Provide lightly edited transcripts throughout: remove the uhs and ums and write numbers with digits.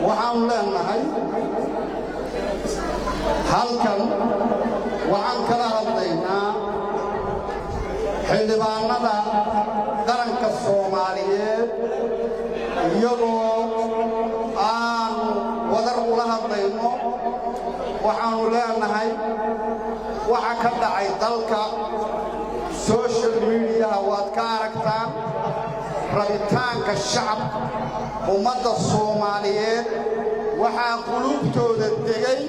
Waxaanu leenahay, halkan waxaan kala hadlaynaa xildhibaannada qaranka Soomaaliyeed, iyagoo aanu wadar ula hadlayno. Waxaannu leenahay, waxa ka dhacay dalka social mediaha waad ka aragtaan. Rabitaanka shacabka ummadda Soomaaliyeed waxaa quluubtooda degay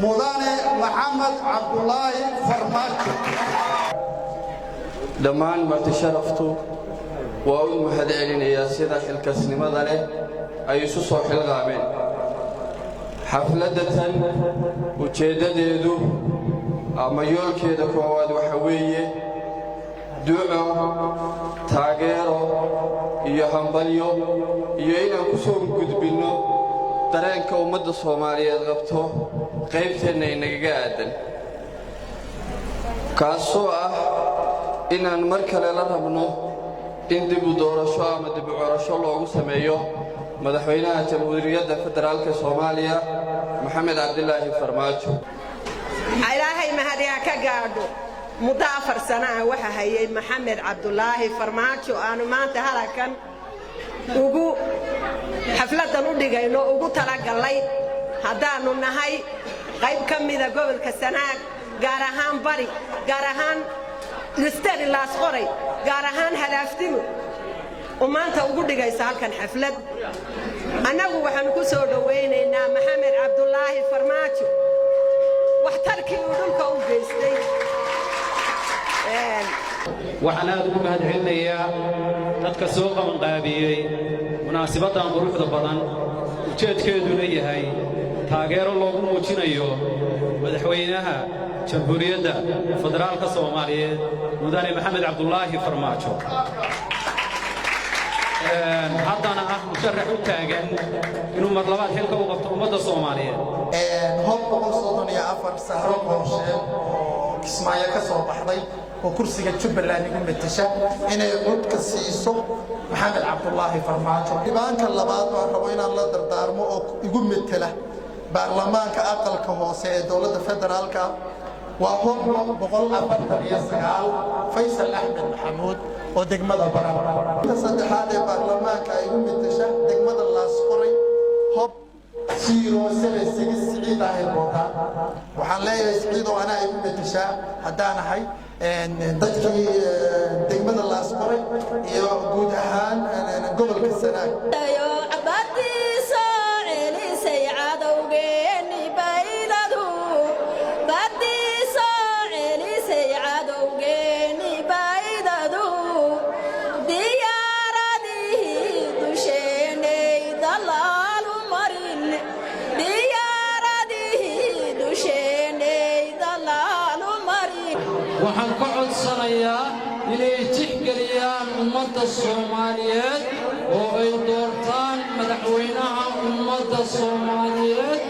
Mudane Maxamed Cabdulaahi Farmaajo. Dhammaan marti sharaftu waa u mahad celinayaa sida xilkasnimada leh ay isu soo xilqaameen. Xafladda tan ujeeddadeedu ama yoolkeeda koowaad waxa weeye duco, taageero iyo hambalyo, iyo inaan ku soo gudbinno dareenka ummadda Soomaaliyeed qabto qaybteenna inagaga aadan, kaasoo ah inaan mar kale la rabno in dib u doorasho ama dib u corasho loogu sameeyo Madaxweynaha Jamhuuriyadda Federaalka Soomaaliya, Maxamed Cabdilaahi Farmaajo. Ilaahay mahadiyaa ka gaadho. Muddo 4 sano ah waxa hayay Maxamed Cabdulaahi Farmaajo. Aanu maanta halakan ugu xafladdan u dhigayno, ugu talagallay, haddaannu nahay qayb ka mida gobolka Sanaag, gaar ahaan Bari, gaar ahaan Listeri, Laasqoray, gaar ahaan Hadaaftimo, oo maanta ugu dhigaysa halkan xaflad. Annagu waxaannu ku soo dhowaynaynaa Maxamed Cabdulaahi Farmaajo waxtarkii uu dhulka u geystay. Waxaan aad ugu mahad celinayaa dadka soo qabanqaabiyey munaasibaddan quruxda badan, ujeedkeeduna yahay taageero loogu muujinayo Madaxweynaha Jamhuuriyadda Federaalka Soomaaliyeed, Mudane Maxamed Cabdulaahi Farmaajo, haddana ah musharax u taagan inuu mar labaad xilka u qabto ummadda Soomaaliyeed. Hob 134, Sahro Qoonsheel oo Kismaayo ka soo baxday oo kursiga Jubbaland igu metesha, inay codka siiso Maxamed Cabdulaahi Farmaajo. Dhibaanka labaad waan rabo inaan la dardaarmo oo igu metela baarlamaanka aqalka hoose ee dowladda federaalka waa Hob 149, Faysal Axmed Maxamuud oo degmada Baran. Ta saddexaad ee baarlamaanka ay igu metesha degmada Laasqoray, Hob 076, Siciid Daahir Bootaan. Waxaan leeyahay, Siciidoo, anaa igu meteshaa haddaanahay dadkii degmada Laasqoray iyo guud ahaan gobolka Sanaag. Celisay cadowgeeni bayladu, badii soo celisay cadowgeeni baydadu, diyaaradihii dusheenay dalaalu marin, diyaaradihii dusheenay dalaalu marin. Waxaan ka codsanayaa inay tixgeliyaan ummadda Soomaaliyeed oo ay doortaan madaxweynaha ummadda Soomaaliyeed.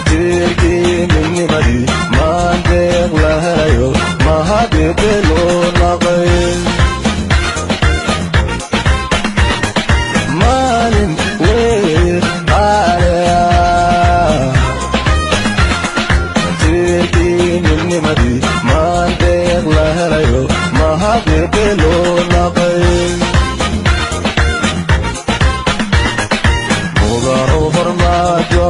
Tiirkii midnimadii maandeeq la helayo, mahadebe loo naqay. Maalin weeye qaaliya, tiirkii midnimadii maandeeq la helayo, mahadebe loo naqay. Mudanu Farmaajo.